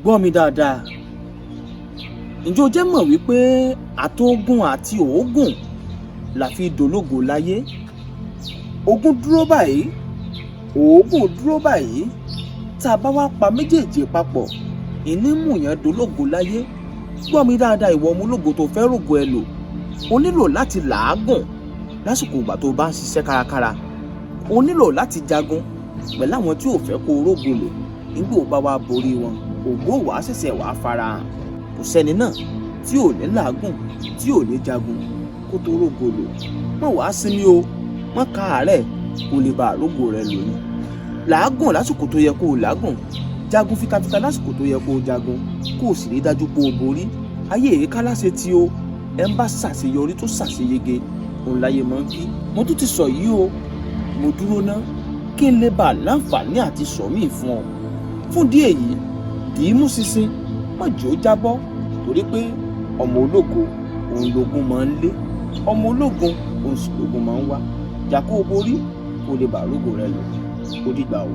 Gbọ́ mi dáadáa. Ǹjẹ́ o jẹ́ mọ̀ wípé àtógùn àti òógùn la fi dológo láyé? Ogún dúró báyìí, òógùn dúró báyìí. Tá a bá wá pa méjèèjì papọ̀, ìní mú yẹn dológo láyé. Gbọ́ mi dáadáa, ìwọ ọmọ ológo tó fẹ́ rògo ẹ lò, o nílò láti làágùn lásìkò ìgbà tó bá ń ṣiṣẹ́ kárakára. O nílò láti jagun pẹ̀lú àwọn tí ò fẹ́ kó o rógo lò. Nígbà ó bá wá borí wọn, ògo wàá ṣẹ̀ṣẹ̀ wàá farahàn. Kò sẹ́ni náà tí ò ní làágùn, tí ò ní jagun kó tó rógo lò. Má wàá sinmi o, má káàárẹ̀, kó lè bá àrógò rẹ lò ní. Làágùn lásìkò tó yẹ kó o làágùn, jagun fitafita lásìkò tó yẹ kó o jagun, kó o sì rí dájú pé o borí. Ayé èéká láṣẹ tí o ẹ ń bá ṣàṣeyọrí tó ṣàṣeyege òun láyé mọ́ ń kí. Mo tún ti sọ yìí o, mo dúró ná kí n lè bá a láǹfààní àti sọ míì fún ọ. Fún díẹ̀ yìí, dì í mú ṣinṣin, má jò ó jábọ́, torí pé ọmọ ológo òun lógun máa ń lé, ọmọ ológun òun sì lógun máa ń wá. Jà kó o borí, kó o lè bá àrógò rẹ lò. Ó dìgbà o.